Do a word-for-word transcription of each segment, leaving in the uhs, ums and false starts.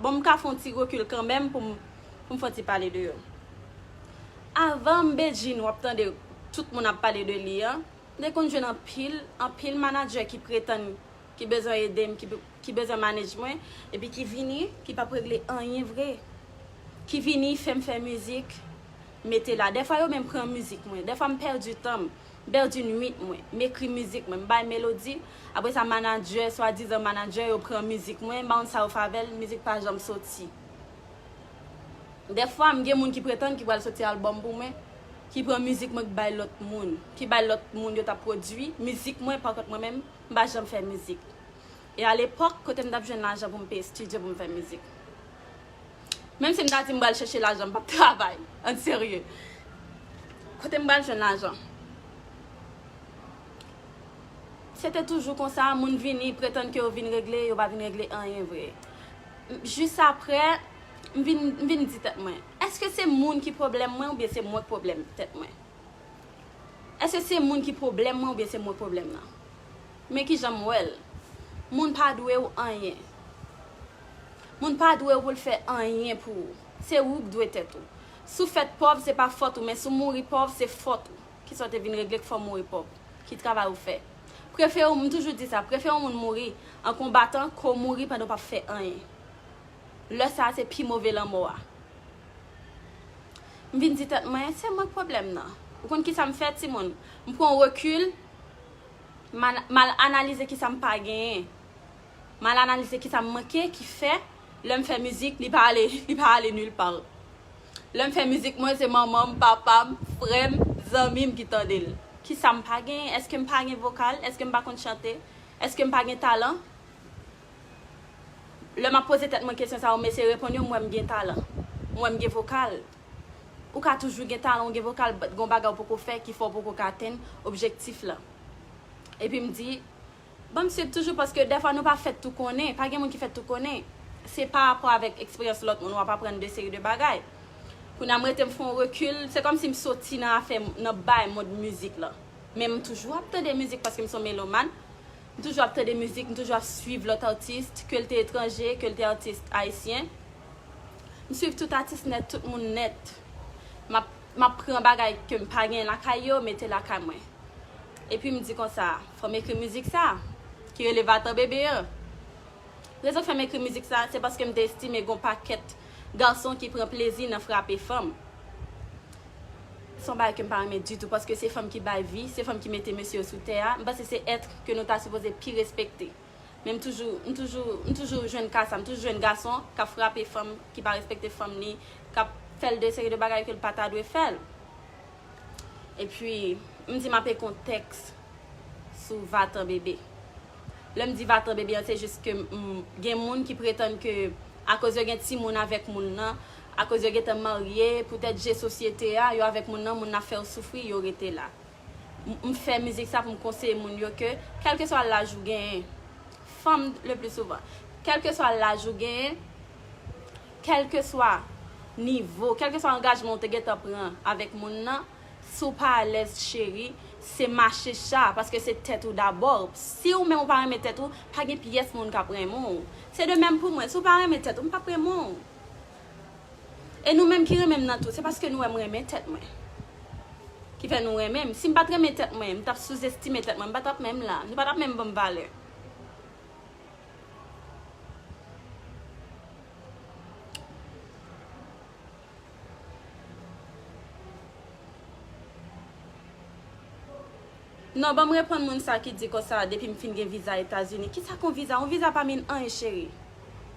Bon, m ka fè yon ti rekil kanmenm pou m, pou m fè yon ti pale de yo. Avan Medjine, w ap tande tout moun ap pale de li an, m te konn jwenn anpil, anpil manadjè ki pretann ki bezwen ede m, ki, ki bezwen manage mwen, epi ki vini, ki p ap regle anyen vre. Ki vini fè m fè mizik, mete la. Dèfwa yo menm pran mizik mwen. Dèfwa m pèdi tan m, m pèdi nwit mwen, m ekri mizik mwen, m bay melodi. Apre sa, manadjè, swadizan manadjè, yo pran mizik mwen, m pa konn sa yo fè avè l, mizik pa janm soti. Dèfwa, m gen moun ki pretann ki pral soti albòm pou mwen, ki pran mizik mwen, ki bay lòt moun, ki bay lòt moun yo t ap pwodui mizik mwen, pakont mwen menm, m pa janm fè mizik. E alepòk, kote m t ap jwenn lajan pou m peye estidyo pou m fè mizik? Menm si m ta di m pral chèche lajan, m p ap travay. An serye. Kote m pral jwenn lajan? Se te toujou konsa, moun vini, pretann ke yo vin regle, yo pa vin regle anyen vre. M, jis apre, m vin, m vin di tèt mwen, èske se moun ki pwoblèm mwen oubyen se mwen k pwoblèm tèt mwen? Èske se moun ki pwoblèm mwen oubyen se mwen k pwoblèm nan? Men kijan m wè l. Moun pa dwe w anyen. Moun pa dwe w pou l fè anyen pou ou. Se ou k dwe tèt ou. Si w fèt pòv, se pa fòt ou, men si w mouri pòv, se fòt ou. Kisa w te vin regle k fè w mouri pòv? Ki travay ou fè? Prefere w, m toujou di sa, prefere yon moun mouri an konbatan ke w mouri pandan w p ap fè anyen. Lè sa a, se pi move lanmò a. M vin di tèt mwen, se mwen k pwoblèm nan. Ou konn kisa m fè, timoun? M pran yon rekil, m al, m al analize kisa m pa genyen. M al analize kisa m manke, ki fè, lè m fè mizik, li pa ale, li pa ale nil pa. Lè m fè mizik mwen, se manman m, papa m, frè m, zanmi m ki tande l. Kisa m pa genyen? Èske m pa gen vokal? Èske m pa konn chante? Èske m pa gen talan? Lè m ap poze tèt mwen kesyon sa yo, m eseye reponn yo, m wè m gen talan. M wè m gen vokal. Ou ka toujou gen talan, ou gen vokal, but gen yon bagay ou poko fè ki fè w poko ka atenn objektif la. Epi m di, ban m swiv toujou, paske dèfwa nou pa fèt tou konnen, pa gen moun ki fèt tou konnen. Se pa rapò avèk eksperyans lòt moun w ap aprann de seri de bagay. Kounye a m rete m fè yon rekil, se kòmsi m soti nan afè, nan bay mond mizik la. Men m toujou ap tande mizik paske m se yon melomàn. M toujou ap tande mizik, m toujou ap swiv lòt atis, ke l te etranje, ke l te atis ayisyen. M swiv tout atis nèt, tout moun nèt. M ap, m ap pran bagay ke m pa gen lakay yo, mete lakay mwen. Epi m di konsa, fò m ekri mizik sa, ki rele Vatan Bebe an. Rezon k fè m ekri mizik sa, se paske m te estime gen yon pakèt gason ki pran plezi nan frape fanm. Se yon bagay ke m pa renmen ditou, paske se fanm ki bay vi, se fanm ki mete mesye yo sou tè a. M panse se èt ke nou ta sipoze pi respekte. Men m toujou, m toujou, m toujou jwenn ka sa, m toujou jwenn gason k ap frape fanm, ki pa respekte fanm li, k ap fè l de seri de bagay ke l pa ta dwe fè l. Epi, m di m ap ekri yon tèks sou Vatan Bebe. Lè m di Vatan Bebe an, se jis ke m, gen moun ki pretann ke akoz yo gen timoun avèk moun nan, akoz yo gentan marye, poutèt je sosyete a, yo avèk moun nan, moun nan ap fè yo soufri, yo rete la. M, m fè mizik sa pou m konseye moun yo ke, kèlkeswa laj ou genyen, fanm le pli souvan, kèlkeswa laj ou genyen, kèlkeswa nivo, kèlkeswa angajman ou te gentan pran avèk moun nan, si w pa alèz, cheri, se mache cha, paske se tèt ou dabò. Si ou menm ou pa renmen tèt ou, pa gen pyès moun k ap renmen w. Se de menm pou mwen, si w pa renmen tèt ou, m p ap renmen w. E nou menm ki renmen m nan tou, se paske nou wè m renmen tèt mwen ki fè nou renmen m. Si m pa t renmen tèt mwen, m t ap souzestime tèt mwen, m pa t ap menm la, nou pa t ap menm ban m valè. Non, ban m reponn moun sa ki di konsa, depi m fin gen viza Etazini. Kisa k yon viza? Yon viza pa mean anyen, cheri.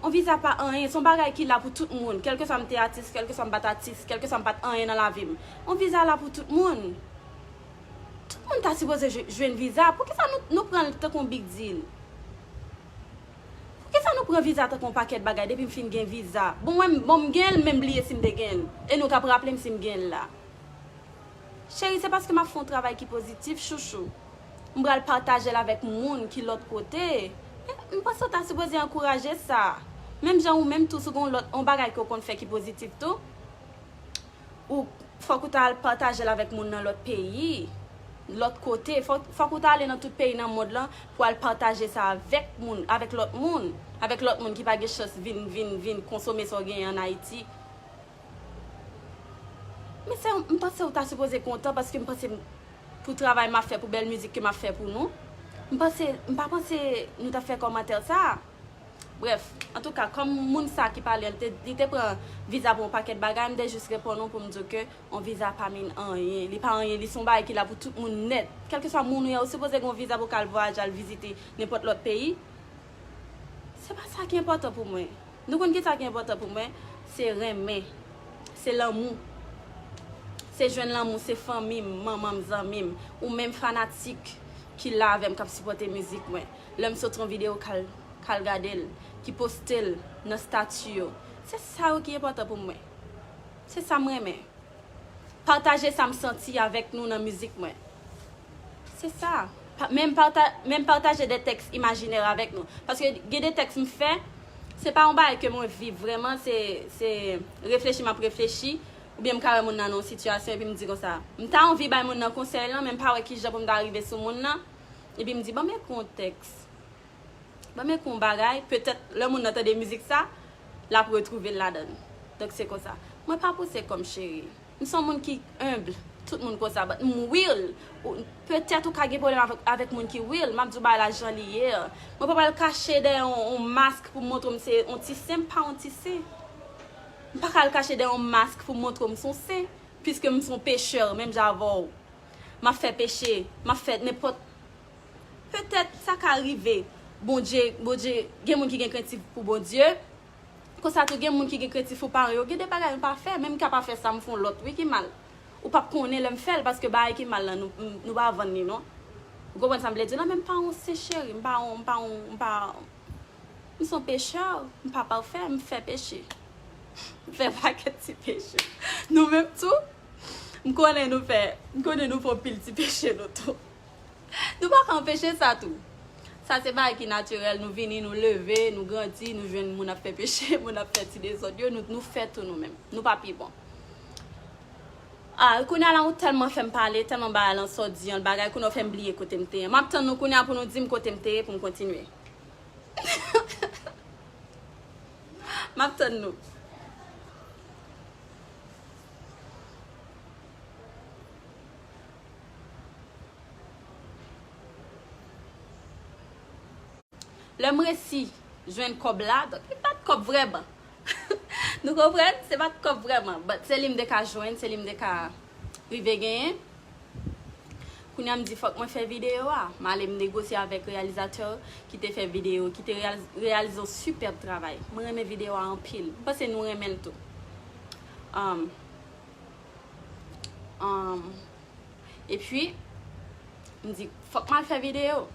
Yon viza pa anyen, se yon bagay ki la pou tout moun, kèlkeswa m te atis, kèlkeswa m pa t atis, kèlkeswa m pa t anyen nan lavi m. Yon viza la pou tout moun. Tout moun ta sipoze jwe-, jwenn viza. Poukisa nou, nou pran l tankou yon big deal? Poukisa nou pran viza tankou yon pakèt bagay depi m fin gen viza? Bon, mwen, bon, m gen l, men m bliye si m te gen l. E nou k ap raple m si m gen l la. Cheri, se paske m ap fè yon travay ki pozitif, chouchou. M pral pataje l avèk moun ki lòt kote. E m panse w ta sipoze ankouraje sa. Menm jan ou menm tou, si w gen yon lòt, yon bagay ke w konn fè ki pozitif tou, ou fòk ou ta al pataje l avèk moun nan lòt peyi. lòt kote. Fòk, fòk ou ta ale nan tout peyi nan mond lan pou al pataje sa avèk moun, avèk lòt moun, avèk lòt moun ki pa gen chans vin, vin, vin konsome sa w genyen ann Ayiti. Men se, m panse ou ta sipoze kontan paske m panse m, pou travay m ap fè, pou bèl mizik ke m ap fè pou nou, m panse, m pa panse nou t ap fè kòmantè sa a. Brèf, antouka, kòm moun sa ki pale a, li te, li te pran viza pou yon pakèt bagay, m te jis reponn ou pou m di w ke yon viza pa mean anyen. Li pa anyen, li se yon bagay ki la pou tout moun nèt. Kèlkeswa moun ou ye, ou sipoze gen yon viza pou w ka al vwayaje, al vizite nenpòt lòt peyi. Se pa sa ki enpòtan pou mwen. Nou konn ki sa ki enpòtan pou mwen? Se renmen. Se lanmou. Se jwenn lanmou, se fanmi m, manman m, zanmi m, ou menm fanatik ki la avè m, k ap sipòte mizik mwen. Lè m sot yon videyo, k al, k al gade l, ki poste l nan estati yo. Se sa yo ki enpòtan pou mwen. Se sa m renmen. Pataje sa m santi avèk nou nan mizik mwen. Se sa. Pa, menm pata-, menm pataje de tèks imajinè avèk nou. Paske gen de tèks m fè, se pa yon bagay ke mwen viv vrèman, se, se reflechi m ap reflechi, oubyen m ka wè moun nan nan yon sitiyasyon epi m di konsa, m ta anvi bay moun nan konsèy lan, men m pa wè kijan pou m ta rive sou moun nan, epi m di, "Ban m ekri yon tèks." Ban m ekri yon bagay, petèt lè moun nan tande mizik sa, l ap retwouve l ladan l. Donk se konsa. Mwen pa pouse kò m cheri. M se yon moun ki enb, tout moun konsa, but m real. Ou, petèt ou ka gen pwoblèm avèk, avèk moun ki real, m ap di w bagay la jan li ye. Mwen pa pral kache dèyè yon, yon mask pou m montre w m se yon ti sen, m pa yon ti sen. M pa ka al kache dèyè yon mask pou m montre w m se yon sen, piske m se yon pechè, menm jan avè w. M ap fè peche, m ap fè nenpòt Petèt sa ka rive. Bondye, Bondye, gen moun ki gen krentif pou Bondye. Konsa tou, gen moun ki gen krentif pou paran yo. Gen de bagay m pa fè, men m ka pa fè sa, m fè yon lòt wi ki mal. Ou p ap konnen lè m fè l, paske bagay ki mal lan, nou, nou pa vann li non. Ou konprann sa m vle di la, men m pa yon sen cheri, m pa yon, m pa yon, m pa, m se yon pechè, m pa pafè, m fè peche. M fè pakèt ti peche. Nou menm tou, m konnen nou fè, m konnen nou fè yon pil ti peche nou tou. Nou pa ka anpeche sa tou. Sa se bagay ki natirèl, nou vini, nou leve, nou grandi, nou jwenn moun ap fè peche, moun ap fè ti dezòd yo, nou, nou fè tou nou menm. Nou pa pi bon. Ah, kounye a la, ou tèlman fè m pale, tèlman bagay lan sòdi an bagay, kounye a ou fè m bliye kote m te ye. M ap tann nou kounye a pou nou di m kote m te ye pou m kontinye. M ap tann nou. Lè m resi jwenn kòb la, donk li pa t kòb vrèman. Nou konprann? Se pa t kòb vrèman, but se li m te ka jwenn, se li m te ka rive genyen. Kounye a m di fòk mwen fè videyo a. M ale m negosye avèk reyalizatè ki te fè videyo, ki te reyal-, reyalize yon sipèb travay. Mwen renmen videyo a anpil. M panse nou renmen l tou. Um, um, epi, m di, fòk m al fè videyo.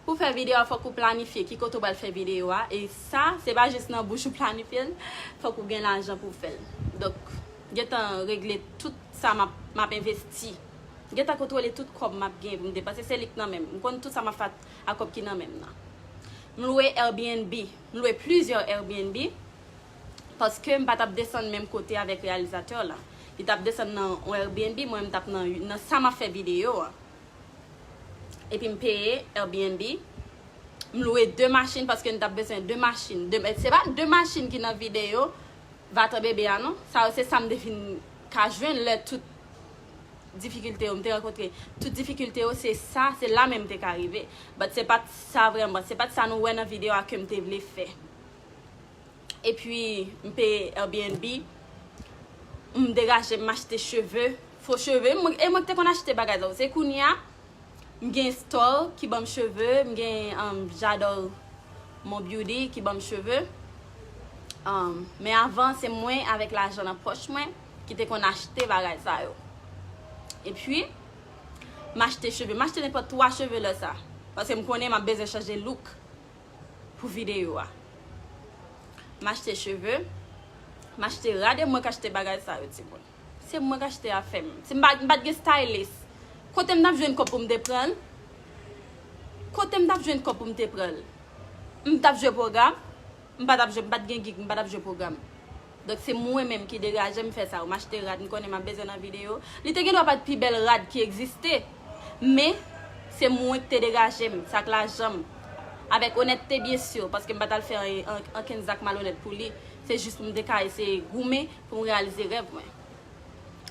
Pou fè videyo a, fòk ou planifye ki kote w pral fè videyo a. E sa, se pa jis nan bouch ou planifye l, fòk ou gen lajan pou w fè l. Donk, gentan regle tout sa m ap, m ap envesti. Gentan kontwole tout kòb m ap gen pou m depanse. Se li k nan men m. M konn tout sa m ap fè ak kòb ki nan men m nan. M lwe Airbnb. M lwe plizyè Airbnb. Paske m pa t ap desann menm kote avèk reyalizatè la. Li t ap desann nan yon Airbnb, mwen m t ap nan, nan sa m ap fè videyo a. Epi m peye Airbnb. M lwe de machin paske n t ap bezwen de machin. De, se pa de machin ki nan videyo Vatan Bebe a non. Sa yo se sa m te vin ka jwenn lè tout difikilte yo m te rankontre. Tout difikilte yo se sa, se la menm m te ka rive. But se pa t sa vrèman, se pa t sa nou wè nan videyo a ke m te vle fè. Epi, m peye Airbnb, m degaje m achte cheve, fo cheve, m, e mwen ki te konn achte bagay sa yo. Se kounye a, m gen store ki ban m cheve, m gen, um, J'adore Mon Beauty ki ban m cheve. Um, men avan, se mwen avèk lajan nan pòch mwen ki te konn achte bagay sa yo. Epi, m achte cheve, m achte nenpòt twa cheve lè sa. Paske m konnen m ap bezwen chanje look pou videyo a. M achte cheve, m achte rad e mwen k achte bagay sa yo, timoun. Se mwen k achte afè m. Si m pa, m pa t gen stylist, kote m t ap jwenn kòb pou m te pran l? Kote m t ap jwenn kòb pou m te pran l? M t ap jwe pwogram? M pa t ap jwe, m pa t gen gig, m pa t ap jwe pwogram. Donk, se mwen menm ki degaje m fè sa yo. M achte rad, m konnen m ap bezwen nan videyo. Li te gen dwa pa t pi bèl rad ki egziste. Men, se mwen ki te degaje m, sa k lajan m. Avèk onètte, byen si, paske m pa t al fè an- an- ankenn zak malonèt pou li. Se jis pou m te ka eseye goumen pou m reyalize rèv mwen.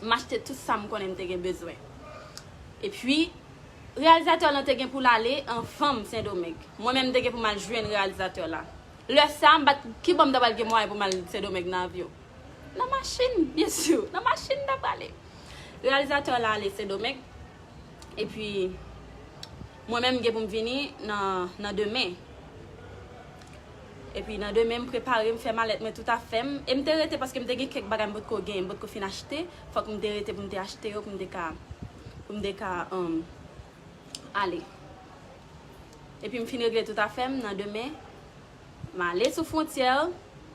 M achte tout sa m konnen m te gen bezwen. Epi, reyalizatè lan te gen pou l ale anvan m Sendomeng. Mwen menm, m te gen pou m al jwenn reyalizatè la. Lè sa, m pa t, ki bò m ta pral gen mwayen pou m al Sendomeng nan avyon? Nan machin, byen si, nan machin m ta prale. Reyalizatè la ale Sendomeng. Epi, mwen menm, m gen pou m vini nan, nan demen. Epi, nan demen, m prepare, m fè malèt mwen, tout afè m. E m te rete paske m te gen kèk bagay m potko genyen, m potko fin achte. Fòk m te rete pou m te achte yo, pou m te ka, pou m te ka, um, ale. Epi, m fin regle tout afè m, nan demen, m ale sou fwontyè.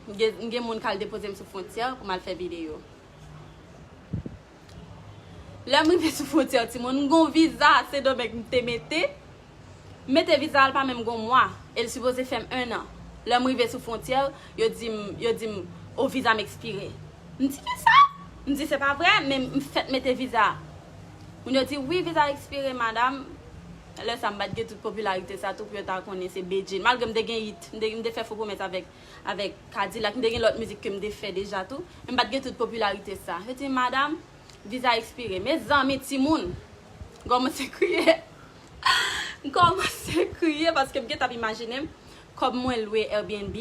M gen, m gen moun k al depoze m sou fwontyè pou m al fè videyo. Lè m rive sou fwontyè, timoun, m gon viza Sendomeng m te mete. M mete viza a, l pa menm gon mwa. E l sipoze fè m en an. Lè m rive sou fwontyè, yo di m, yo di m, o, viza m ekspire. M di, kisa? M di, se pa vre, men m fèk mete viza a. Moun yo di, wi, viza a ekspire, madanm. Lè sa, m pa t gen tout popilarite sa tou pou yo ta konnen se Bedjine. Malgre m te gen hit, m te, m te fè fo pwomès avèk, avèk Kadilak, m te gen lòt mizik ke m te fè deja tou. Men m pa t gen tout popilarite sa. Yo di, madanm, viza ekspire. Mezanmi, timoun, m kòmanse kriye. M kòmanse kriye paske m gentan ap imajine m kòb mwen lwe Airbnb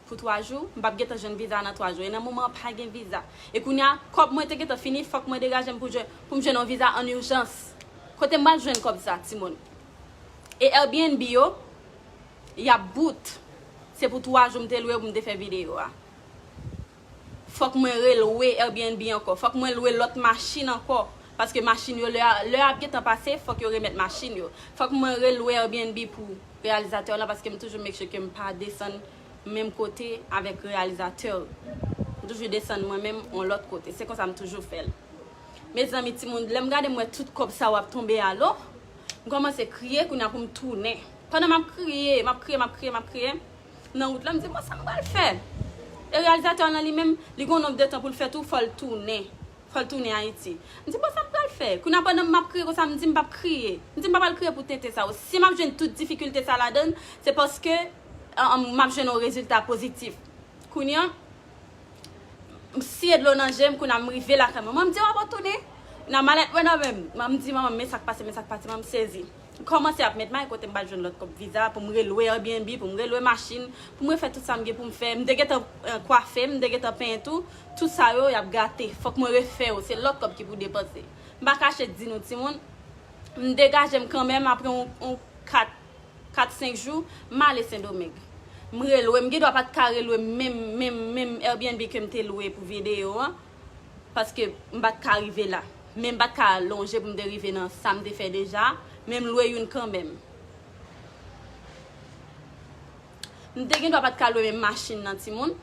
pou twa jou, m p ap gentan jwenn viza nan twa jou. E nan moman an, pa gen viza. E kounye a, kòb mwen te gentan fini, fòk mwen degaje m pou jwenn, pou m jwenn yon viza an ijans. Kote m pral jwenn kòb sa, timoun? E Airbnb yo, y ap bout. Se pou twa jou m te lwe yo pou m te fè videyo a. Fòk mwen relwe Airbnb ankò. Fòk mwen lwe lòt machin ankò. Paske machin yo, lè a, lè a ap gentan pase, fòk yo remèt machin yo. Fòk mwen relwe Airbnb pou reyalizatè lan, paske m toujou make sure ke m pa desann menm kote avèk reyalizatè. M toujou desann mwen menm yon lòt kote. Se konsa m toujou fè l. Mezanmi, timoun, lè m gade, m wè tout kòb sa yo ap tonbe alo, m kòmanse kriye, kounye a pou m tounen. Pandan m ap kriye, m ap kriye, m ap kriye, m ap kriye, nan wout la, m di, bon, sa m pral fè? E reyalizatè lan li menm, li gon nonb de tan pou l fè tou, fò l tounen. Fò l tounen Ayiti. M di, bon, sa m pral fè? Kounye a, pandan m ap kriye konsa, m di, m p ap kriye. M di, m pa pral kriye pou tenten sa yo. Si m ap jwenn tout difikilte sa ladan l, se paske, an, an, m ap jwenn yon rezilta pozitif. Kounye a, m siye dlo nan je m, kounye a m rive lakay mwen. Mwen, m di, w ap retounen? Nan malèt mwen nan men m. Mwen, m di, manman, men sa k pase, men sa k pase, mwen, m sezi. M kòmanse ap met may kote m pral jwenn lòt kòb viza pou m relwe Airbnb, pou m relwe machin, pou m refè tout sa m gen pou m fè. M te gentan, eh, kwafe, m te gentan penyen tou. Tout sa yo, y ap gate. Fòk mwen refè yo. Se lòt kòb ki pou depanse. M pa kache di nou, timoun, m degaje m kanmenm apre yon, yon kat kat, senk jou, m ale Sendomeng. M relwe, m gen dwa pa t ka relwe menm, menm, menm Airbnb ke m te lwe pou videyo an, paske m pa t ka rive la. Men m pa t ka lonje pou m te rive nan sa m te fè deja, men m lwe youn kanmenm. M te gen dwa pa t ka lwe menm machin nan, timoun.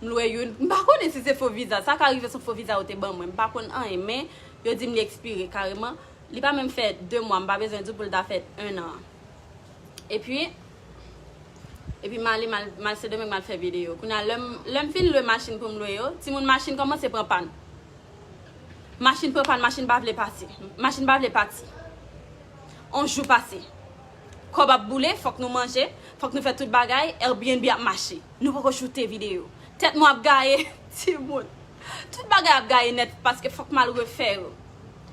M lwe youn. M pa konnen si se fo viza. Sa ka rive se fo viza yo te ban mwen. M pa konn anyen, men yo di m li ekspire kareman. Li pa menm fè de mwa, m pa bezwen di w pou l ta fè en an. Epi, epi m ale, m al, m al Sendomeng, m al fè videyo. Kounye a, lè m, lè m fin lwe machin pou m lwe yo, timoun, machin kòmanse pran pàn. Machin pran pàn, machin pa vle pase. Machin pa vle pati. On jou pase. Kòb ap boule, fòk nou manje, fòk nou fè tout bagay, Airbnb ap mache. Nou poko choute videyo. Tèt mwen ap gaye, timoun. Tout bagay ap gaye nèt paske fòk m al refè yo.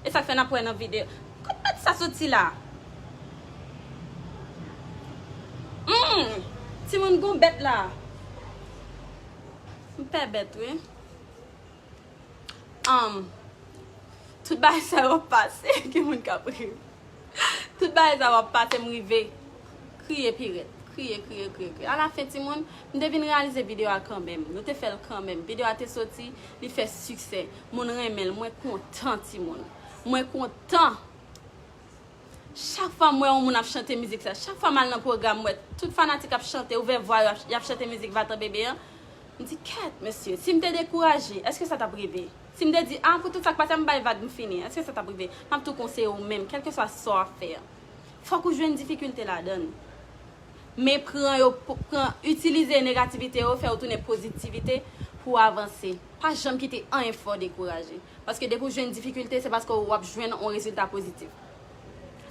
E sa k fè n ap wè nan videyo. Kot bèt sa soti la? Hmm, timoun, gon bèt la. M pè bèt, wi. Um, tout bagay sa yo ap pase, gen moun k ap ri. Tout bagay sa yo ap pase, m rive kriye pi rèd. Kriye, kriye, kriye, kriye. Alafen, timoun, m te vin reyalize videyo a kanmenm. Nou te fè l kanmenm. Videyo a te soti, li fè siksè. Moun renmen l. Mwen kontan, timoun. Mwen kontan. Chak fwa m wè yon moun ap chante mizik sa, chak fwa m al nan pwogram, m wè tout fanatik ap chante, ouvè vwa yo, ap- y ap chante mizik Vatan Bebe an, m di, kèt, mesye, si m te dekouraje, èske sa t ap rive? Si m te di, a, pou tout sa k pase a, m bay vag, m fini, èske sa t ap rive? M ap tou konseye w menm, kèlkeswa sa w ap fè an. Fòk ou jwenn difikilte ladan l. Men pran yo, po- pran, itilize negativite yo, fè yo tounen pozitivite pou w avanse. Pa janm kite anyen fè w dekouraje. Paske depi w jwenn difikilte, se paske w ap jwenn yon rezilta pozitif.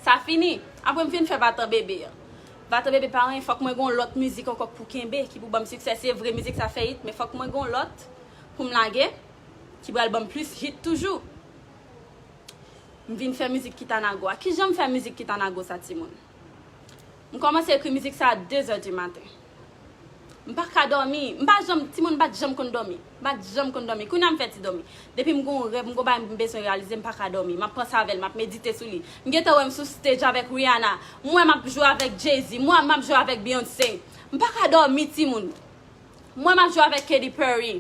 Sa fini. Apre m vin fè Vatan Bebe an. Vatan Bebe pa anyen, fòk mwen gon lòt mizik ankò pou kenbe, ki pou ban m siksè. Se vre, mizik sa fè hit, men fòk mwen gon lòt pou m lage, ki pral ban m plis hit toujou. M vin fè mizik Kitanago a. Kijan m fè mizik Kitanago sa, timoun? M kòmanse ekri mizik sa a de zè di maten. M pa ka dòmi. M pa janm, timoun, m pa t janm konn dòmi. M pa t janm konn dòmi. Kounye a m fè ti dòmi. Depi m gon rèv, m gon bagay m bezwen reyalize, m pa ka dòmi. M ap panse avè l, m ap medite sou li. M gentan wè m sou stage avèk Rihanna. M wè m ap jwe avèk Jay-Z. M wè m ap jwe avèk Beyoncé. M pa ka dòmi, timoun. M wè m ap jwe avèk Katy Perry.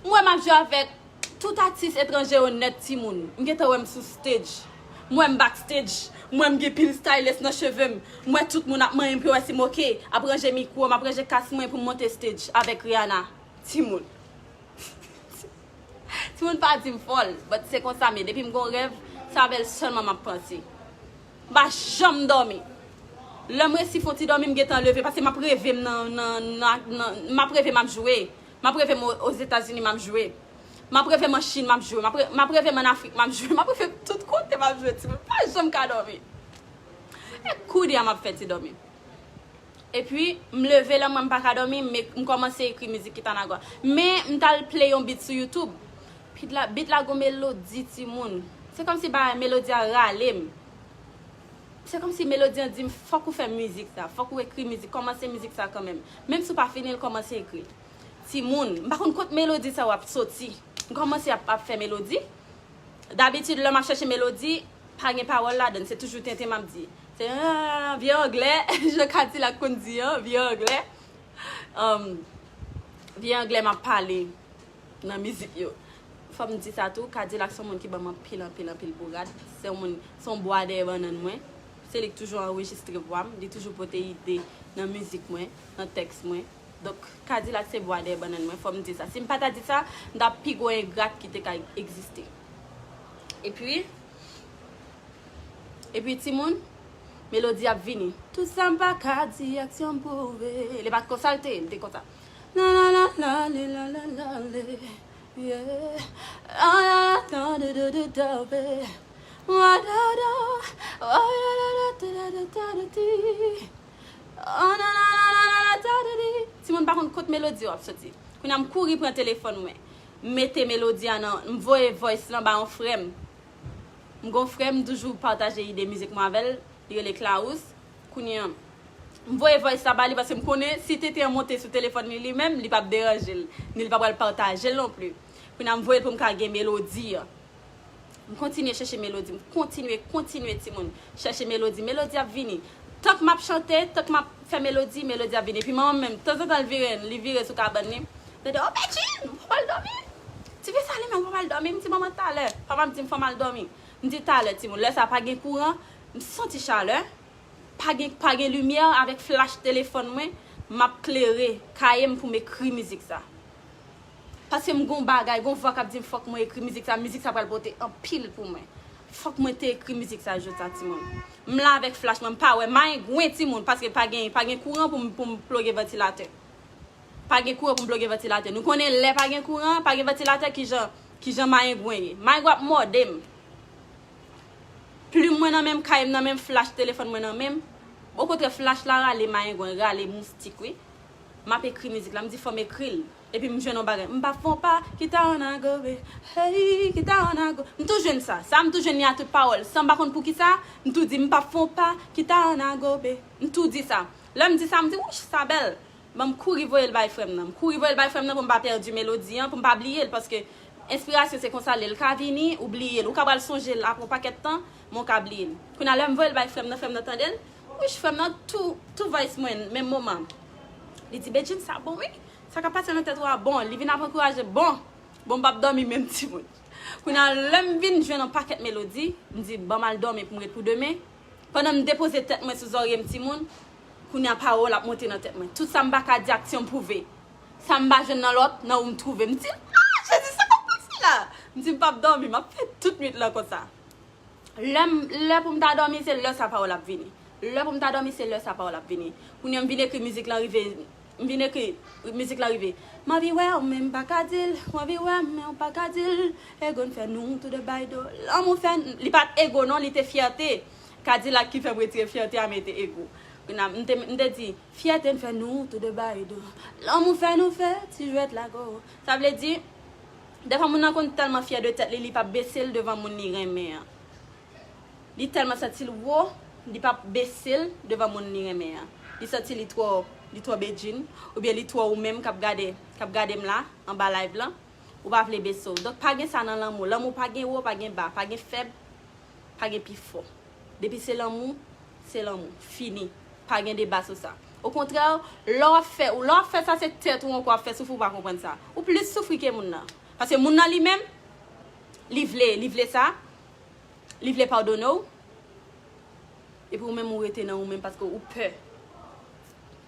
M wè m ap jwe avèk tout atis etranje yo nèt, timoun. M gentan wè m sou stage. M wè m backstage. M wè m gen pil stylist nan cheve m. M wè tout moun ap manyen m pou yo wè si m oke. Ap ranje mikwo, m ap ranje kas mwen pou m monte stage avèk Rihanna. Timoun. Timoun pa di m fòl, but se konsa m ye. Depi m gon rèv, se avè l sèlman m ap panse. M pa janm dòmi. Lè m resi fè yon ti dòmi, m gentan leve, paske m ap reve m nan, nan, nan, nan, m ap reve m ap jwe. M ap reve m o-, Ozetazini, m ap jwe. M ap reve m an Chin, m ap jwe. M ap re-, m ap reve m an Afrik, m ap jwe. M ap reve tout kote, m ap jwe, timoun. M pa janm ka dòmi. E kounye a m ap fè ti dòmi. Epi, m leve lè m wè m pa ka dòmi, m, m kòmanse ekri mizik Kitanago a. Men, m t al play yon beat sou YouTube. Beat la, beat la gon melodi, timoun. Se kòmsi bagay melodi a rale m. Se kòmsi melodi an di m, "Fòk ou fè mizik sa, fòk ou ekri mizik, kòmanse mizik sa kanmenm. Menm si w pa fini l, kòmanse ekri l." Timoun, m pa konn kot melodi sa yo ap soti. M kòmanse ap, ap fè melodi. Dabitid, lè m ap chèche melodi, pa gen pawòl ladan l, se toujou tenten m ap di. Se, ah, vye anglè, jan Kadilak konn di an, vye anglè. Um, vye anglè m ap pale nan mizik yo. Fò m di sa tou, Kadilak se yon moun ki ban m anpil, anpil, anpil bourad. Se yon moun, se yon bwa dèyè bannann mwen. Se li k toujou anrejistre vwa m, li toujou pote ide nan mizik mwen, nan tèks mwen. Donk, Kadilak se bwa dèyè bannann mwen, fò m di sa. Si m pa ta di sa, m t ap pi gwo engrat ki te ka egziste. Epi, epi timoun, melodi ap vini. Tout sa m pa ka di, aksyon pwouve. Li pa t konsa l te ye, li te konsa. La la la la li la la la li. Yeah. Ah, la la la do do do do be. Wa do do. Wa la la la da da da da da di. Oh, na, na, na, na, na, na, ta, di, di. Timoun pa konn kot melodi yo ap soti. Kounye a m kouri pran telefòn mwen. M mete melodi a nan, m voye voice lan ba yon frè m. M gon frè m, m toujou pataje ide mizik mwen avè l. Li rele Clarous. Kounye a, m voye voice la ba li paske m konnen si tenten an monte sou telefòn li, li menm, li p ap deranje l. Ni li pa pral pataje l non plis. Kounye a, m voye l pou m ka gen melodi an. M kontinye chèche melodi, m kontinye, kontinye, timoun, chèche melodi. Melodi ap vini. Tank m ap chante, tank m ap fè melodi, melodi ap vini. Epi manman m menm, tanzantan, l vire, li vire sou kabann li. Li di, "Oh, Bedjine, ou pral dòmi? Ti fi sa li menm, ou pral dòmi?" M di, "Manman, talè." Papa m di m fò m al dòmi. M di, "Talè, timoun." Lè sa a pa gen kouran, m santi chalè. Pa gen, pa gen limyè, avèk flach telefòn mwen, m ap klere kaye m pou m ekri mizik sa. Paske m gon bagay, gon vwa k ap di m fòk mwen ekri mizik sa, mizik sa pral pote anpil pou mwen. Fòk mwen te ekri mizik sa jodi a, timoun. M la avèk flach mwen, m pa wè mayengwen, timoun, paske pa gen, pa gen kouran pou m, pou m ploge vantilatè. Pa gen kouran pou m ploge vantilatè. Nou konnen lè pa gen kouran, pa gen vantilatè, kijan, kijan mayengwen ye. Mayengwen ap mòde m. Plim mwen nan men m, kaye m nan men m, flach telefòn mwen nan men m. Okontrè, flach la rale mayengwen, rale moustik, wi. M ap ekri mizik la, m di fò m ekri l. Epi m jwenn yon bagay. M p ap fè yon pa, kita an a gobe. Hey, kita an a go. M tou jwenn sa. Sa m tou jwenn li a tout pawòl. San m pa konn poukisa, m tou di m p ap fè yon pa, kita an a gobe. M tou di sa. Lè m di sa, m di, wouch, sa bèl. Bon, m kouri voye l bay frè m nan. M kouri voye l bay frè m nan pou m pa pèdi melodi an, pou m pa bliye l, paske enspirasyon se konsa, lè l ka vini, ou bliye l. Ou ka pral sonje l apre yon pakèt tan, men w ka bliye l. Kounye a, lè m voye l bay frè m nan, frè m nan tande l, wouch, frè m nan tou, tou voice mwen, menm moman. Li di, "Bedjine, sa bon, wi. Sa k ap pase nan tèt ou a bon." Li vin ap ankouraje, bon. Bon, m p ap dòmi menm, timoun. Kounye a, lè m vin jwenn yon pakèt melodi, m di, "Ban m al dòmi pou m ret pou demen." Pandan m depoze tèt mwen sou zòrye m, timoun, kounye a pawòl ap monte nan tèt mwen. Tout sa m pa ka di, aksyon m pwouve. Sa m pa jwenn nan lòt, nan ou m twouve. M di, "Ah, Jezi, sa k ap pase la?" M di, "M p ap dòmi, m ap fè tout nwit lan konsa." Lè m, lè pou m ta dòmi, se lè sa pawòl ap vini. Lè pou m ta dòmi, se lè sa pawòl ap vini. Kounye a m vin ekri mizik lan rive, m vin ekri mizik lan rive. M anvi wè w, men m pa ka di l. W anvi wè m, men w pa ka di l. Ego n fè nou toude bay do. Lanmou fè n, li pa t ego non, li te fyète. Kadilak ki fè m retire fyète a, mete ego. Kounye a, m te, m te di, fyète n fè nou tou de bay do. Lanmou fè nou fè ti jwèt lago. Sa vle di, dèfwa moun nan konn tèlman fyè de tèt li, li p ap bese l devan moun li renmen an. Li tèlman santi l wo, li p ap bese l devan moun li renmen an. Li santi li twò, li twò bedjin, oubyen li twò ou menm k ap gade, k ap gade m la, anba live lan, ou pa vle bese w. Donk, pa gen sa nan lanmou. Lanmou pa gen wo, pa gen ba, pa gen fèb, pa gen pi fò. Depi se lanmou, se lanmou. Fini. Pa gen deba sou sa. Okontrè, lè w ap fè, lè w ap fè sa, se tèt ou ankò w ap fè soufri, ou pa konprann sa. Ou plis soufri ke moun nan. Paske moun nan li menm, li vle, li vle sa, li vle padone w, epi ou menm ou rete nan ou menm paske ou pè.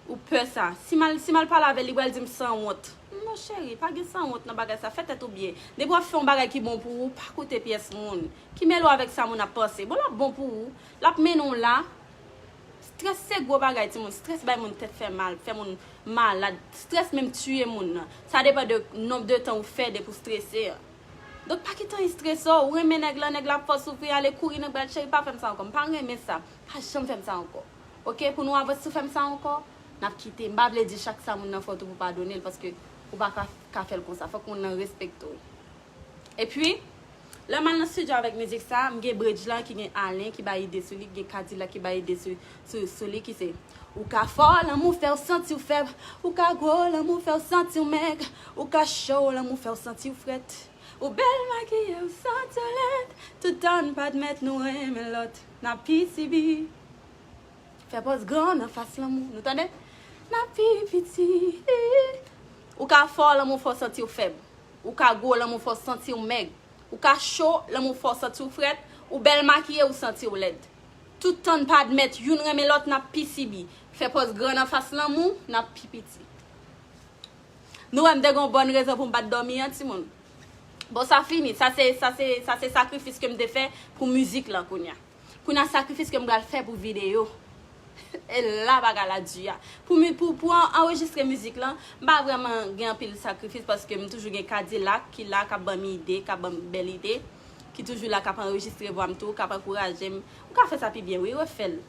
Ou pè sa. Si m al, si m al pale avè l, li pral di m sanwont. Non, cheri, pa gen sanwont nan bagay sa. Fè tèt ou byen. Depi w ap fè yon bagay ki bon pou ou, pa koute pyès moun. Ki mele w avèk sa moun ap panse. Bon, l ap bon pou ou. L ap mennen w la. Strès se gwo bagay, timoun. Strès bay moun tèt fè mal, fè moun malad. Strès menm tiye moun nan. Sa depann de nonb de tan ou fè depi w strese an. Donk, pa kite anyen strese w. Ou renmen nèg lan, nèg la ap fè w soufri, ale kouri nan bra l, cheri, pa fè m sa ankò. M pa renmen sa. Pa janm fè m sa ankò. Oke, pou nou avanse, si w fè m sa ankò, n ap kite. M pa vle di chak sa moun nan fè w tou pou w padone l, paske ou pa ka, ka fè l konsa. Fòk moun nan respekte w. Epi, lè m al nan estidyo avèk mizik sa, m gen bridge lan ki gen Alen ki bay ide sou li, ki gen Kadilak ki bay ide sou, sou, sou li, ki se: Ou ka fò, lanmou fè w santi w fèb. Ou ka gwo, lanmou fè w santi w mèg. Ou ka cho, lanmou fè w santi w frèt. Ou bèl makiye, ou santi w lèd. Toutan n pa admèt nou renmen lòt, n ap pi sibi. Fè pòz gran nan fas lanmou. Nou tande? N ap pi piti. Ou ka fò, lanmou fè w santi w fèb. Ou ka gwo, lanmou fè w santi w mèg. Ou ka cho, lanmou fè w santi w frèt. Ou bèl makiye, ou santi w lèd. Toutan n pa admèt youn renmen lòt, n ap pi sibi. Fè pòz gran nan fas lanmou, n ap pi piti. Nou wè m te gen yon bòn rezon pou m pa t dòmi an, timoun. Bon, sa fini. Sa se, sa se, sa se sakrifis ke m te fè pou mizik lan kounye a. Kounye a, sakrifis ke m pral fè pou videyo. E la bagay la di a. Pou mi, pou, pou an-, anrejistre mizik lan, m pa vrèman gen anpil sakrifis paske m toujou gen Kadilak ki la, k ap ban m ide, k ap ban m bèl ide, ki toujou la, k ap anrejistre vwa m tou, k ap ankouraje m. Ou ka fè sa pi byen, wi, refè l.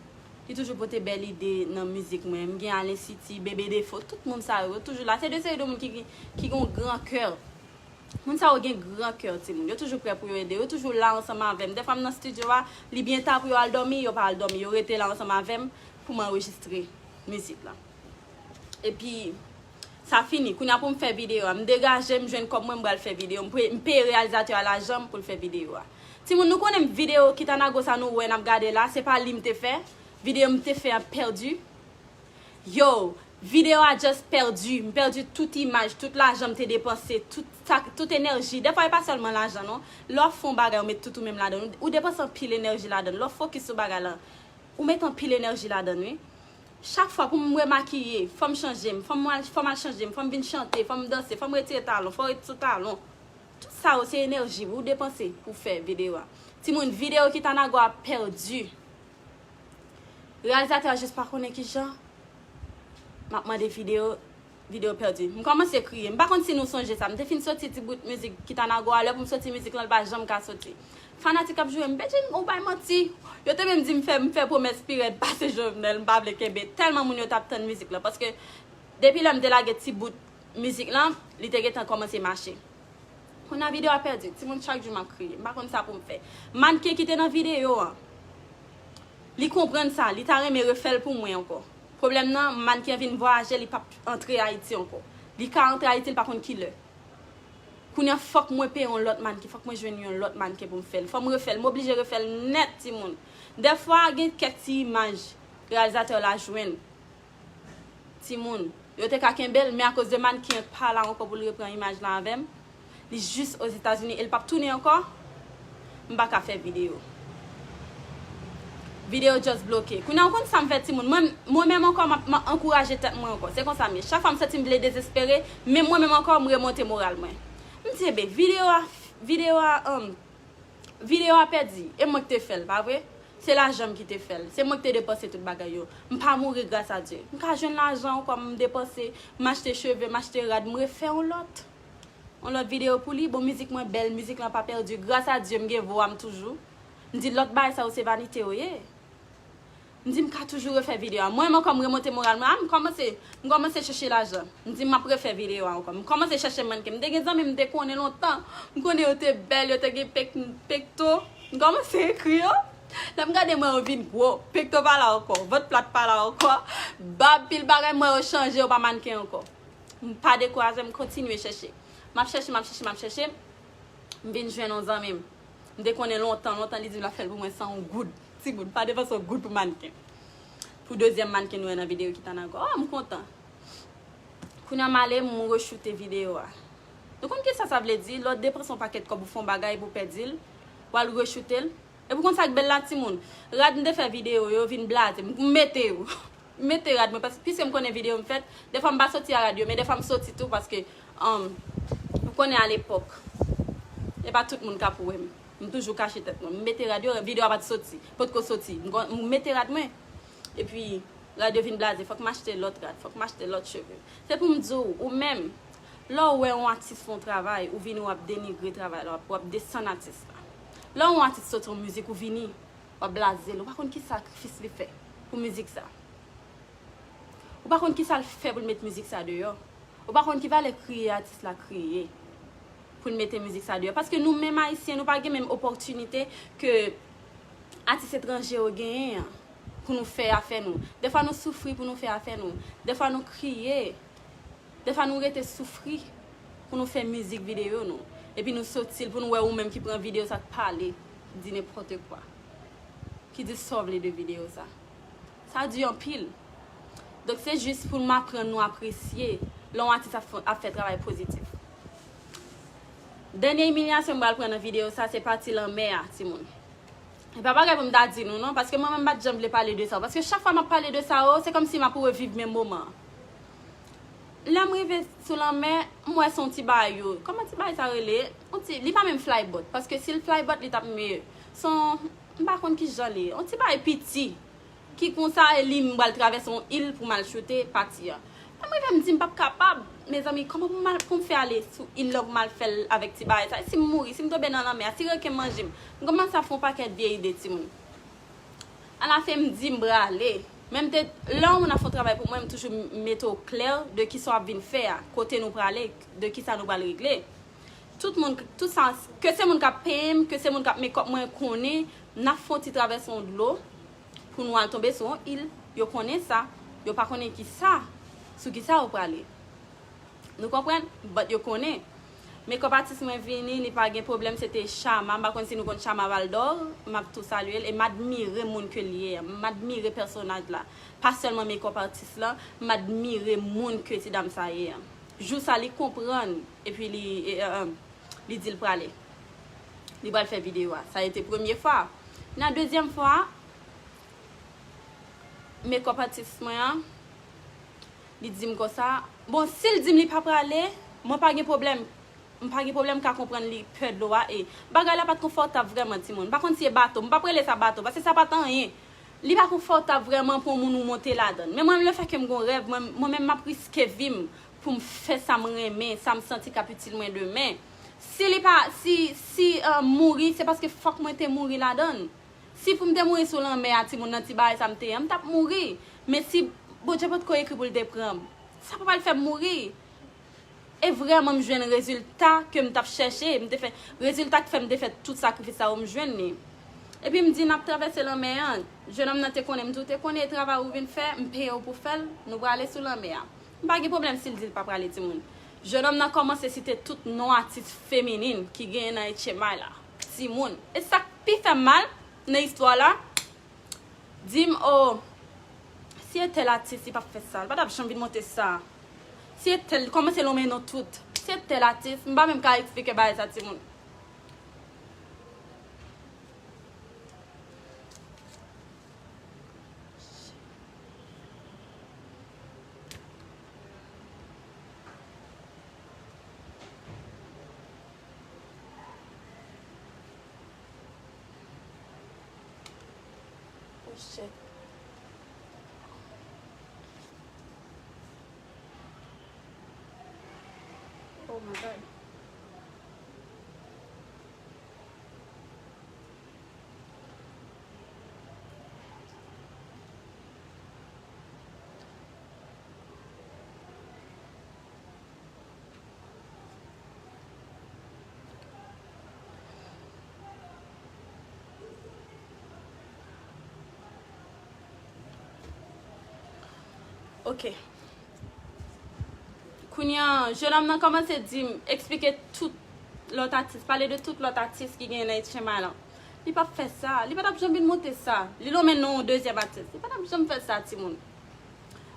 Li toujou pote bèl ide nan mizik mwen. M gen Alen City, Bebe Defo, tout moun sa yo, yo toujou la. Se de seri de moun ki, ki, ki gen yon gran kè. Moun sa yo gen gran kè, timoun. Yo toujou prè pou yo ede. Yo toujou la ansanm avè m. Dèfwa m nan estidyo a, li byen ta pou yo al dòmi, yo pa al dòmi. Yo rete la ansanm avè m pou m anrejistre mizik lan. Epi, sa fini. Kounye a pou m fè videyo a. M degaje, m jwenn kòb mwen, m pral fè videyo. M pe-, m peye reyalizatè a lajan m pou l fè videyo a. Timoun, nou konnen videyo Kitanago sa nou wè n ap gade la, se pa li m te fè. Videyo m te fè a pèdi. Yo, videyo a just pèdi. M pèdi tout imaj, tout lajan m te depanse, tout sa, tout enèji. Dèfwa, e pa sèlman lajan, non. Lè w ap fè yon bagay, ou met tout ou menm ladan l. Ou depanse anpil enèji ladan l. Lè w fokis sou bagay la, ou met anpil enèji ladan l, wi. Chak fwa pou m remakiye, fò m chanje m, fò m al, fò m al chanje m, fò m vin chante, fò m danse, fò m retire talon, fò w ret sou talon. Tout sa yo se enèji ou depanse pou fè videyo a. Timoun, videyo Kitanago a pèdi. Reyalizatè a jis pa konnen kijan m ap mande videyo, videyo pèdi. M kòmanse kriye. M pa konn si nou sonje sa. M te fin soti ti bout mizik Kitanago a, lè pou m soti mizik lan, l pa janm ka soti. Fanatik ap joure m, Bedjine, ou bay manti. Yo te menm di m fè, m fè pwomès pi rèd pase Jovenel, m pa vle kenbe. Tèlman moun yo t ap tann mizik lan. Paske depi lè m te lage ti bout mizik lan, li te gentan kòmanse mache. Kounye a videyo a pèdi. Timoun, chak jou m ap kriye. M pa konn sa pou m fè. Mannken ki te nan videyo an, li konprann sa. Li ta renmen refè l pou mwen ankò. Pwoblèm nan, mannken an vin vwayaje, li p ap antre Ayiti ankò. Li ka antre Ayiti, li pa konn ki lè. Kounye a, fòk mwen peye yon lòt mannken, fòk mwen jwenn yon lòt mannken pou m fè l. Fò m refè l, m oblije refè l nèt, timoun. Dèfwa, gen kèk ti imaj reyalizatè la jwenn. Timoun, yo te ka kenbe l, men akoz de mannken an pa la ankò pou l repran imaj la avè m, li jis Ozetazini e l p ap tounen ankò, m pa ka fè videyo. Videyo just bloke. Kounye a, ou konn sa m fè, timoun? Mwen, mwen menm ankò, m ap, m ap ankouraje tèt mwen ankò. Se konsa m ye. Chak fwa m santi m vle dezespere, men mwen menm ankò, m remonte moral mwen. M di, enben, videyo a, videyo a, um, videyo a pèdi. E mwen ki te fè l, pa vre? Se lajan m ki te fè l. Se mwen ki te depanse tout bagay yo. M pa mouri, gras a Dye. M ka jwenn lajan ankò, m depanse, m achte cheve, m achte rad, m refè yon lòt. Yon lòt videyo pou li. Bon, mizik mwen bèl, mizik lan pa pèdi. Gras a Dye, m gen vwa m toujou. M di lòt bagay sa yo se vanite yo ye. M di m ka toujou refè videyo a. Mwen menm ankò m remonte moral mwen. A, m kòmanse, m kòmanse chèche lajan. M di m ap refè videyo a ankò. M kòmanse chèche mannken. M te gen zanmi m te konnen lontan. M konnen yo te bèl, yo te gen pek, pekto. M kòmanse ekri yo. Lè m gade m wè yo vin gwo. Pekto pa la ankò. Vant plat pa la ankò. Bab pil bagay m wè yo chanje, yo pa mannken ankò. M pa dekouraje, m kontinye chèche. M ap chèche, m ap chèche, m ap chèche. M vin jwenn yon zanmi m. M te konnen lontan, lontan li di m l ap fè l pou mwen san yon goud. Timoun, pa depanse yon goud pou mannken. Pou dezyèm mannken nou wè nan videyo ki t annapre. Oh, m kontan. Kounye a m ale, m rechoute videyo a. Nou konn kisa sa vle di? Lè w depanse yon pakèt kòb, ou fè yon bagay epi w pèdi l, w al rechoute l. Epi w konn sa k bèl la, timoun? Rad m te fè videyo yo vin blaze. M mete yo. M mete rad mwen, paske piske m konnen videyo m fèt, defwa m pa soti a rad yo, men defwa m soti tou, paske, um, ou konnen alepòk, e pa tout moun k ap wè m. M toujou kache tèt mwen. M mete rad yo, videyo a pa t soti, potko soti. M kon- m mete rad mwen, epi rad yo vin blaze, fòk m achte lòt rad, fòk m achte lòt cheve. Se pou m di w, ou menm, lè w wè yon atis fè yon travay, ou vini w ap denigre travay la, w ap, w ap desann atis la. Lè yon atis soti yon mizik, ou vini, w ap blaze l, ou pa konn ki sakrifis li fè pou mizik sa. Ou pa konn ki sa l fè pou l met mizik sa deyò. Ou pa konn ki valè kriye atis la kriye pou l mete mizik sa deyò. Paske nou menm Ayisyen, nou pa gen menm opòtinite ke atis etranje yo genyen an pou nou fè afè nou. Defwa nou soufri pou nou fè afè nou. Defwa nou kriye. Defwa nou rete soufri pou nou fè mizik videyo nou. Epi nou soti l pou nou wè ou menm ki pran videyo sa k pale, ki di nenpòt kwa. Ki di sa w vle de videyo sa. Sa di anpil. Donk se jis pou m aprann nou apresye lè yon atis ap fè, ap fè travay pozitif. Dènye imilyasyon m pral pran nan videyo sa, se pati lanmè a, timoun. E pa bagay pou m ta di nou non, paske mwen menm m pa t janm vle pale de sa, paske chak fwa m ap pale de sa, o, se kòmsi m ap reviv menm moman an. Lè m rive sou lanmè, m wè se yon ti bagay yo. Kòman ti bagay sa rele? Yon ti, li pa menm flybot, paske si l flybot, li t ap mye. Se yon, m pa konn ki jan li ye. Yon ti bagay piti. Ki konsa, e li m pral travèse yon il pou m al choute pati a. Lè m rive, m di m p ap kapab. Mezanmi, kòman pou m al, pou m fè ale sou il la pou m al fè l avèk ti bagay sa? E si m mouri, si m tonbe nan lanmè a, si reken manje m? M kòmanse ap fè yon pakèt vye ide, timoun. Alafen, m di m prale. Men m te, lè yon moun ap fè yon travay pou mwen, m toujou mete w klè de kisa w ap vin fè a, kote nou prale, de kisa nou pral regle. Tout moun, tout sa, ke se moun k ap peye m, ke se moun k ap mekòp mwen konnen, n ap fè yon ti travèse yon dlo pou nou al tonbe sou yon il. Yo konnen sa, yo pa konnen kisa, sou kisa yo prale. Nou konprann? But yo konnen. Mekòp atis mwen vini, li pa gen pwoblèm, se te Chama. M pa konn si nou konn Chama Valdor, m ap tou salye l, e m admire moun ke l ye a. M admire pèsonaj la. Pa sèlman mekòp atis lan, m admire moun ke ti dam sa ye a. Jou sa, li konprann, epi li, e, e, e, li di l prale. Li pral fè videyo a. Sa a été premye fwa. Nan dezyèm fwa, mekòp atis mwen an, li di m konsa, bon, si l di m li pa prale, mwen pa gen pwoblèm. M pa gen pwoblèm ka konprann li pè dlo a. E bagay la pa t konfòtab vrèman, timoun. M pa konn si e bato. M p ap rele sa bato, paske sa pa t anyen. Li pa konfòtab vrèman pou yon moun ou monte ladan l. Men mwen menm, lefètke m gon rèv, mwen, mwen menm, m ap riske vi m pou m fè sa m renmen, sa m santi k ap itil mwen demen. Si li pa, si, si, eh, mouri, se paske fòk mwen te mouri ladan l. Si pou m te mouri sou lanmè a, timoun, nan ti bagay sa m te ye an, m t ap mouri. Men si Bondye potko ekri pou l te pran m, sa pa pral fè m mouri. E vrèman, m jwenn rezilta ke m t ap chèche. M te fè rezilta k fè m te fè tout sakrifis sa yo, m jwenn li. Epi m di, n ap travèse lanmè an. Jennonm nan te konnen m tou, te konnen e travay ou vin fè, m peye w pou fè l, nou prale sou lanmè a. M pa gen pwoblèm si l di l pa prale, timoun. Jennonm nan kòmanse site tout non atis feminin ki genyen nan H M I la. Timoun. E sa k pi fè m mal nan istwa la, di m, o, si e tèl atis, li p ap fè sa, li pa t ap janm vin monte sa. Si e tèl, kòmanse lonmen non tout. Si e tèl atis, m pa menm ka eksplike bagay sa, timoun. Oh shit. Oh my God. Ok. Kounye a, jennonm nan kòmanse di m, eksplike tout lòt atis, pale de tout lòt atis ki genyen nan Etchen Malan. Li p ap fè sa, li pa t ap janm vin monte sa. Li lonmen non yon dezyèm atis, li pa t ap janm fè sa, timoun.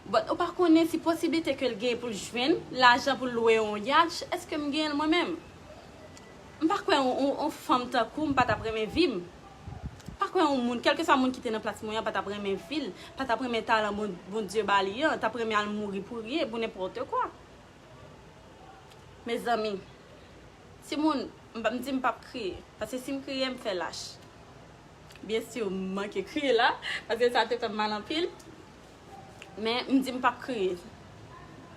But ou pa konnen si posiblite ke l genyen pou l jwenn lajan pou l lwe yon yach, èske m genyen l mwen menm? M pa kwè yon, yon, yon fanm tankou m pa t ap renmen vi m. M pa kwè yon moun, kèlkeswa moun ki te nan plas mwen an, pa t ap renmen vi l, pa t ap renmen talan Bon, Bondye ba li an, t ap renmen al mouri pou ryen, pou nenpòt kwa. Mezanmi, timoun, m pa, m di m p ap kriye, paske si m kriye, m fè lach. Byen si, m manke kriye la, paske sa te fè m mal anpil. Men, m di m p ap kriye.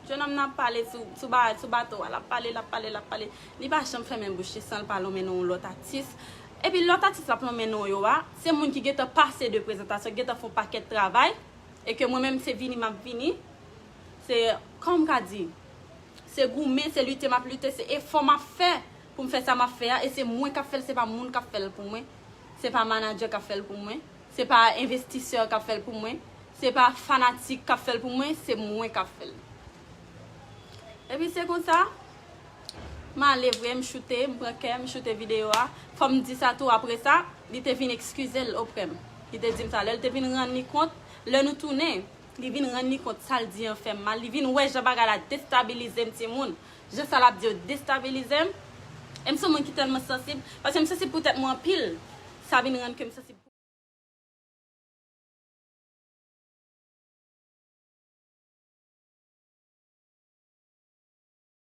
Jennonm nan ap pale sou, sou ba, sou bato a, l ap pale, l ap pale, l ap pale. Li pa janm fèmen bouch li san l pa lonmen non yon lòt atis. Epi lòt atis l ap lonmen non yo a, se moun ki gentan pase de prezantasyon, gentan fè yon pakèt travay, e ke mwen menm se vini m ap vini. Se, kòman m ka di, se goumen, se lite m ap lite, se efò m ap fè pou m fè sa m ap fè a, e se mwen k ap fè l, se pa moun k ap fè l pou mwen, se pa manadjè k ap fè l pou mwen, se pa envestisè k ap fè l pou mwen, se pa fanatik k ap fè l pou mwen, se mwen k ap fè l. Epi se konsa, m ale vre, m choute, m pran kè, m choute videyo a. Fò m di sa tou, apre sa, li te vin ekskize l oprè m. Li te di m sa, lè l te vin rann li kont, lè nou tounen, li vin rann li kont sa l di an fè m mal, li vin wè jan bagay la destabilize m, timoun. Jan sa l ap di yo destabilize m. E m se yon moun ki tèlman sansib, paske m sansib pou tèt mwen anpil. Sa vin rann ke m sansib